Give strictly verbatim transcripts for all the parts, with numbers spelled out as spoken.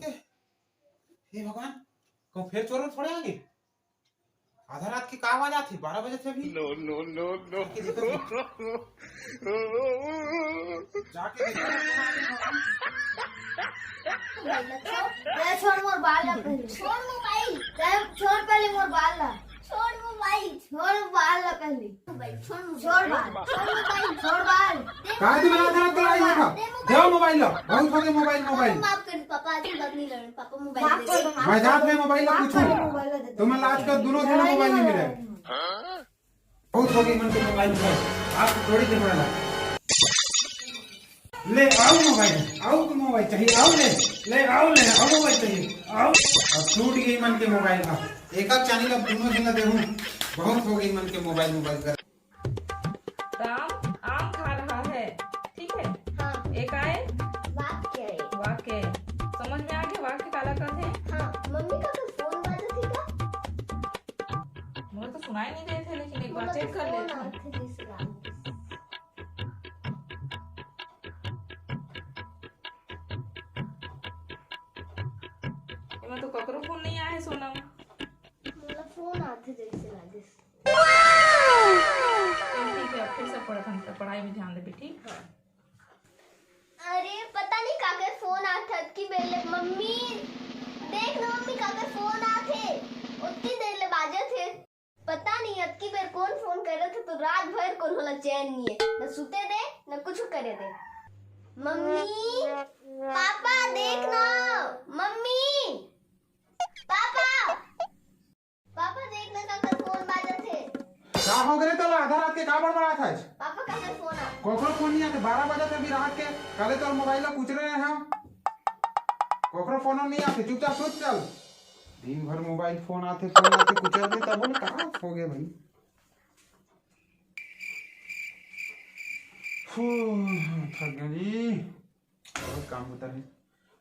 हे भगवान, कहूँ फेर चोर थोड़े आ गे? आधा रात के का आवाज आथे? बारह बजे थे अभी। No, no, no, no। जाके देखत हूँ। जाके देखत हूँ। ए, छोड़ मोर बाल ला पहले। छोड़ मोबाइल। ए, छोड़ पहले मोर बाल ला। छोड़ मोबाइल। छोड़ बाल ला पहले। मोबाइल, छोड़ मोबाइल। छोड़ बाल। छोड़ मोबाइल। छोड़ बाल। दे का तू मोबाइल। बना था, तो आई था। दे मोबाइल। दे मोबाइल ला। बहुत हो गए मोबाइल, मोबाइल। माफ कर दे पापा, आज के बाद नहीं लड़ूँ। पापा मोबाइल दे दे। मैं जात में मोबाइल ला पूछूं। तुम लाज कर दोनों जने मोबाइल नहीं मिले। बहुत हो गई मन के मोबाइल, मोबाइल। आप थोड़ी देर वाला। ले आओ मोबाइल, आओ तो मोबाइल चाहिए, आओ ले, ले आओ ले, आओ मोबाइल चाहिए, आओ। अब टूट गई मन के मोबाइल का। एक आध चानी अब दोनों जने देहूं। बहुत हो गई मन के मोबाइल, मोबाइल कर। राम आम खा रहा है, ठीक है? हाँ। एक आए? वाक्य है। वाक्य। समझ में आ गया वाक्य काला कहथे? हाँ, मम्मी का कोई फोन बाजत हे का? मुझे तो सुनाई नहीं देते, लेकिन एक बार चेक कर लेते हैं। एमा तो ककरो फोन नहीं आए हे, सोनम। मोला फोन आथे जैसे लागिस। चल ठीक है, अब फिर से पढ़त हन, पढ़ाई में ध्यान देबे, ठीक? हाँ। अरे, पता नहीं काकर फोन आथे अतकी बेर ले। मम्मी, देख ना मम्मी, काकर फोन आथे, ओतकी देर ले बाजत हे। पता नहीं अतकी बेर कौन फोन करत हे, तो रात भर कोनो ला चैन नहीं है, न सुते दे, न कुछ करे दे। मम्मी, पापा, देख ना, मम्मी, पापा, पापा, देख ना, काकर फोन बाजत हे। का हो गए तोला? आधा रात के का बड़बड़ात हस? पापा, काकर फोन आ? कोकरो फोन नहीं आते, बारह बजे थे अभी रात के, काले तोर मोबाइल ला कुचरे रहे हम। कोकरो फोन नहीं आते, चुपचाप सुत चल। दिन भर मोबाइल फोन आते, फोन आते, कुचर दे, तब बोले, कहाँ हो गए भाई? फू, थक गया जी। बहुत काम होता है।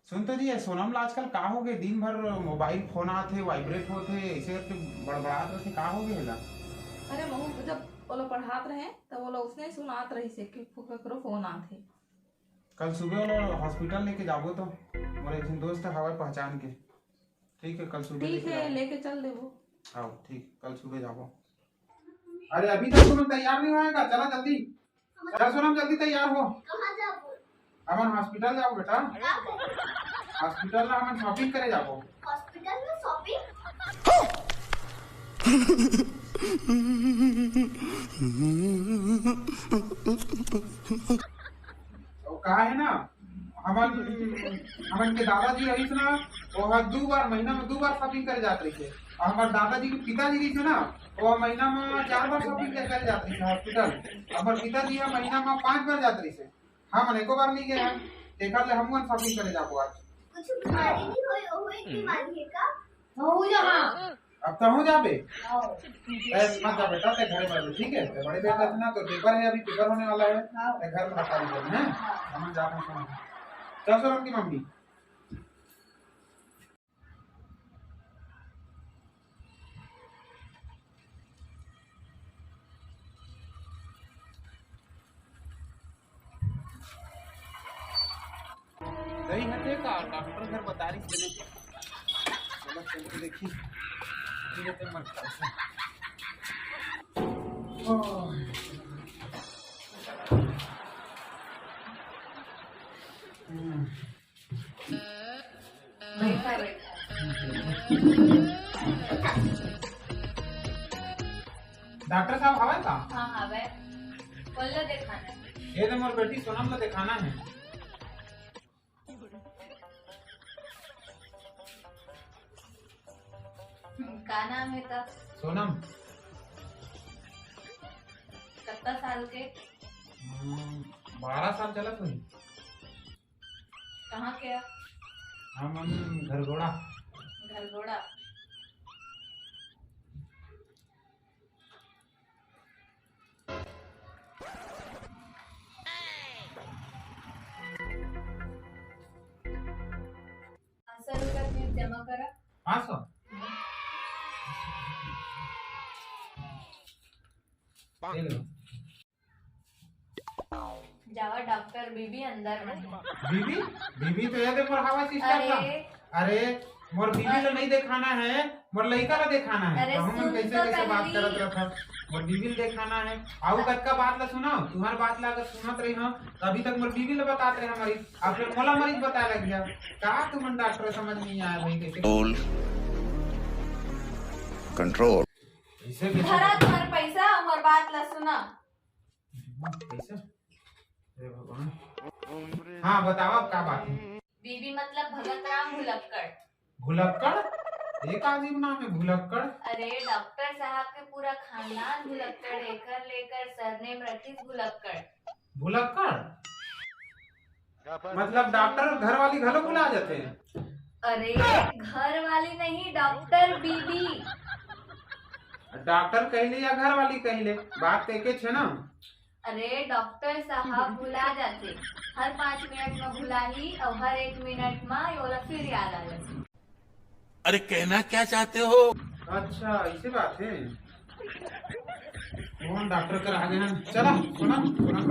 सुन तो जी, ये सोनम ला आजकल का हो गए? दिन भर मोबाइल फोन आते, वाइब्रेट होते, ऐसे करके बड़बड़ात रहते, का हो गए ला? अरे महू, जब वो लोग पढ़ात रहे, तब वो लोग उसने सुनात रही से कि फु-, ककरो फोन आते। कल सुबह वो लोग हॉस्पिटल लेके जाबो तो, मोर एक झन दोस्त हवा पहचान के। ठीक है, कल सुबह ठीक लेके है, जाबो। लेके चल देबो। हाँ, ठीक, कल सुबह जाबो। अरे, अभी तक तुम तैयार नहीं होएगा, चला जल्दी। चल सोनम, जल्दी तैयार हो। कहाँ जाबो? हमन हॉस्पिटल जाबो बेटा। का करे? हॉस्पिटल ला हमन शॉपिंग करे जाबो। हॉस्पिटल में शॉपिंग? वो का है ना, हमन, हमन के दादाजी रहिस ना, वो हर दू बार, महीना में दू बार शॉपिंग करे जात रहिस। और हमार दादाजी के पिताजी रहिस ना, वो महीना में चार बार शॉपिंग करे जात रहिस हॉस्पिटल। हमार पिताजी ह महीना में पांच बार जात रहिस। हमन एको बार नहीं गए हैं, तेकर ले हमन शॉपिंग करे जाबो आज। कुछ बीमारी नहीं होई, होई बीमारी है का? हो जा, हाँ। अब तहूँ जाबे? आओ। ए, मत जा बेटा, ते घरे बैठ, ठीक है? ते बड़े बेटा थे ना, तो पेपर है, अभी पेपर होने वाला है। हाँ। ते घर में बता दीजिए, हैं? हाँ। हम जा रहे हैं, सुनो। चल, सोनम की मम्मी। दही हटे का डॉक्टर घर बता रही तेने। चलो चल के देखी। ठीक है, ते मत कर। ओह। हम्म। बैठा, बैठा। डॉक्टर साहब हवय का? हाँ, हवय। कोन ला देखाना हे? ये तो मोर बेटी सोनम ला देखाना हे। का नाम हे त? सोनम। कत्ता साल के? हम्म, बारह साल चलत होही। कहाँ के आप? हमन घरघोड़ा। घरघोड़ा। पाँच सौ रुपया फीस जमा करा। पाँच सौ? ये लो। जावा डॉक्टर बीबी अंदर में हे। बीबी? बीबी तो ये दे पर हवा सिस्टम का। अरे, अरे, मोर बीबी ला नहीं देखाना है, मोर लइका ला देखाना है। अरे, कहूँ मैं सुन कैसे तो कैसे बात पहली। करत रहत हस। मोर बीबी ला देखाना है। आऊ कतका बात ला सुनव, तुम्हर बात ला अगर सुनत रही हूँ, तो अभी तक मोर बीबी ला बतात रहे हमारी, अब फिर मोला मरीज बताए लग गया। का तुमन डॉक्टर समझ नहीं आया भाई, कैसे? Control। Control। कैसे, कैसे? धरा तुम्हर पैसा, हमर बात ला सुना। कैसे? हे भगवान। हाँ, बताओ, अब का बात है? बीबी मतलब भगत राम भुलक्कड़। भुलक्कड़? ये का अजीब नाम है, भुलक्कड़? अरे, डॉक्टर साहब के पूरा खानदान भुलक्कड़ है, एकर लेकर सरनेम रखिस भुलक्कड़। भुलक्कड़? मतलब डॉक्टर घर वाली घलो भुला जाथे? अरे, घर वाली नहीं, डॉक्टर बीबी। डॉक्टर कहिले या घर वाली कहिले, बात तो एके छे ना। अरे, डॉक्टर साहब भुला जाथे, हर पाँच मिनट में भुलाही और हर एक मिनट में ओला फिर याद आ जाथे। अरे, कहना क्या चाहते हो? अच्छा, ऐसी बात है। कौन डॉक्टर कर आ गए हैं? चला, सोनम, सोनम,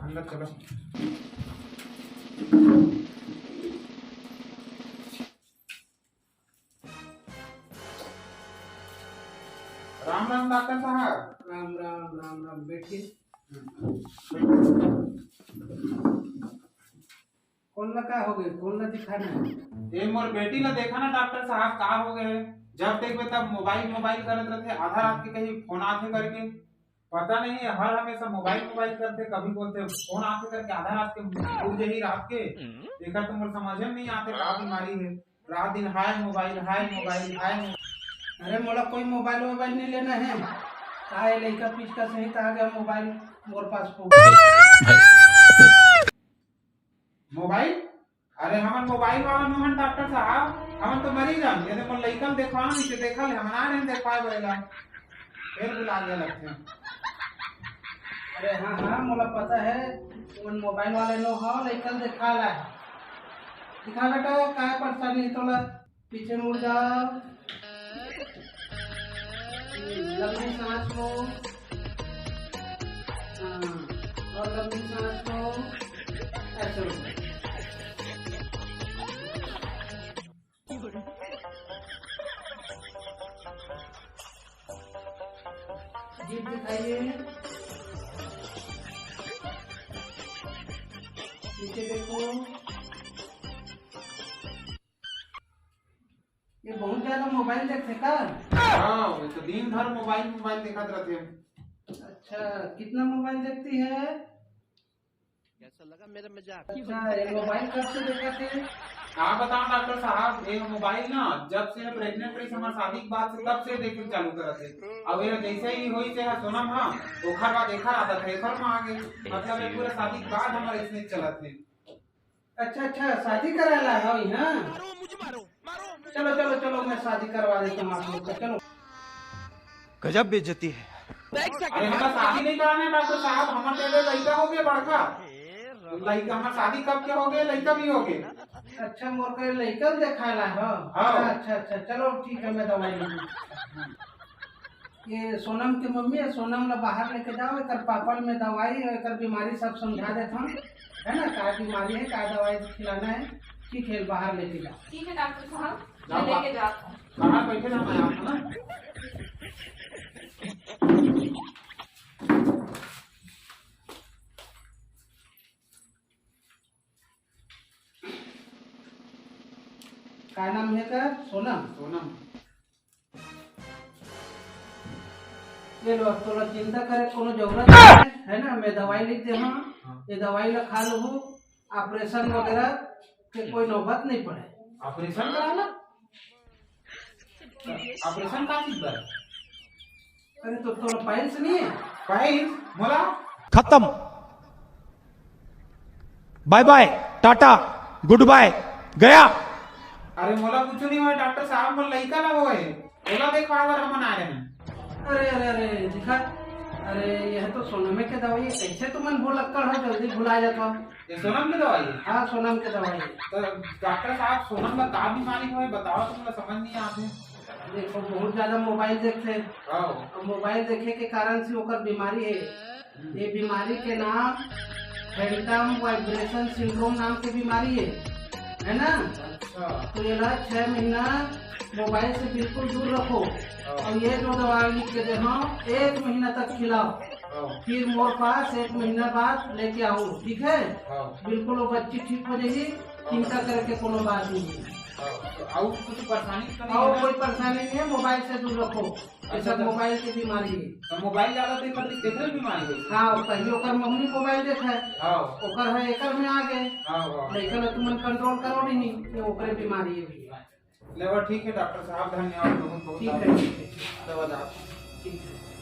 अंदर चला। राम राम डॉक्टर साहब। राम राम, राम राम, बैठिए। कौन ला का हो गए, कौन ला दिखाना है? ए, मोर बेटी ला देखा ना डॉक्टर साहब, का हो गए? जब देखबे तब मोबाइल मोबाइल करत रहथे, आधा रात के कहीं फोन आथे करके। पता नहीं, हर हमेशा मोबाइल मोबाइल करथे, कभी बोलथे फोन आथे करके, आधा रात के उठ जाही रात के। एकर तो मोर समझ में नहीं आथे का बीमारी है, रात दिन हाय मोबाइल, हाय मोबाइल, हाय मोबाइल। अरे, मोला कोई मोबाइल वोबाइल नहीं लेना है। का ये लइका पिचका सही त आ गया मोबाइल मोर पास को। मोबाइल? अरे, हमन मोबाइल वाला नो हन डॉक्टर साहब, हमन तो मरीज हन। यदि मोर लइका ल देखवाना नहीं, तो देखा ले, हमन आ रहे हैं देखवाए बर एला। फिर बुला लिया लगथे। अरे हाँ, हाँ, मोला पता है, तुमन मोबाइल वाले नो हो, लइका ल देखा ला है। दिखा बेटा, काय परेशानी है तोला? पीछे मुड़ जाओ। लंबी सांस लो। हाँ, और लंबी सांस लो। ऐसे लो। जीभ दिखाइए। नीचे देखो। ये बहुत ज्यादा मोबाइल देखथे का? हाँ, ये तो दिन भर मोबाइल, मोबाइल देखत रहथे। अच्छा, कितना मोबाइल देखती है? कैसा लगा मेरा मजाक? अच्छा, ये मोबाइल कब से देखत हे? का बताओ डॉक्टर साहब, ये मोबाइल ना जब से प्रेग्नेंट रही, हमार शादी के बाद से, तब से देखे चालू करत हे। अब ये जैसे ही होई से सोनम, हाँ, ओखर बाद एखर आदत है, एखर में आ गए। मतलब ये पूरा शादी के बाद हमारे इसने चलत है। अच्छा, अच्छा, शादी कराला है यहाँ? चलो, चलो, चलो, मैं शादी करवा देता हूँ आप लोग का, चलो। गजब बेइज्जती है। अरे, हमार शादी नहीं कराना है डॉक्टर साहब, हमार तो एगो लइका हो गया बड़का। लइका, हमार शादी कब के हो गए, लइका भी हो गए। अच्छा, मोर के लइका ल देखाला हो? हाँ। अच्छा, अच्छा, चलो ठीक है, मैं दवाई ले लूँ। ये सोनम के मम्मी है, सोनम ला बाहर लेके जाओ, एकर पापा ल मैं दवाई और एकर बीमारी सब समझा देता हूँ, है ना, का बीमारी है, का दवाई खिलाना है, ठीक है, बाहर लेके जाओ। ठीक है डॉक्टर साहब, जाओ मैं लेके बा-, जाता हूँ। बाहर बैठे रहना है आप, है ना? का नाम है का? सोनम। सोनम। ये लो, अब तोला चिंता करे कोनो जरूरत नहीं है, है ना? मैं दवाई लिख दे हूँ, हाँ। ये दवाई ला खा लो, ऑपरेशन वगैरह के कोई नौबत नहीं पड़े। ऑपरेशन कराना? ऑपरेशन का चीज बा? अरे तो तोर पाइल्स नहीं है? पाइल्स? मोला? खत्म। बाय बाय, टाटा, गुड बाय, गया। अरे मोला कुछ नहीं हुआ डॉक्टर साहब, मोर लइका ला हुआ है, ओला देखवा बर हमन आ रहे हैं। अरे, अरे, अरे, दिखा, अरे, यह तो सोनमे के दवाई है, कैसे तुमन भुलक्कड़ हो, जल्दी भुला जाता हो। ये सोनम के दवाई है? हाँ, सोनम के दवाई है। तो डॉक्टर साहब, सोनम का का बीमारी होय, बताओ, तुमला समझ नहीं आते। देखो, बहुत ज्यादा मोबाइल देखते हैं। हाँ। और मोबाइल देखे के कारण से ओकर बीमारी है। हम्म। ये बीमारी के नाम phantom vibration syndrome नाम के बीमारी है, है ना? हाँ। तो एला छह महीना मोबाइल से बिल्कुल दूर रखो। हाँ। और ये जो दवा लिख के दे हँव, एक महीना तक खिलाओ। हाँ। फिर मोर पास एक महीना बाद लेके आओ, ठीक है? हाँ। बिल्कुल वो बच्ची ठीक हो जाएगी, चिंता करे के कोनो बात नहीं है। हाँ। तो और कुछ परेशानी तो नहीं और है ना? कोई परेशानी नहीं है, मोबाइल से दूर रखो। ये अच्छा, सब तो मोबाइल के बीमारी है। तो मोबाइल ज्यादा देख खातिर केकरे बीमारी होई? हाँ, पहले ओकर मम्मी मोबाइल देखे, हाँ। ओकर है एकर में आ गए। हाँ, हाँ। लइका ला तुमन कंट्रोल करो नहीं, ये ओकरे बीमारी है भैया। ले बा, ठीक है डॉक्टर साहब, धन्यवाद बहुत, बहुत ठीक है, आपका। ठीक है, ठीक है। दवा दा। ठीक है।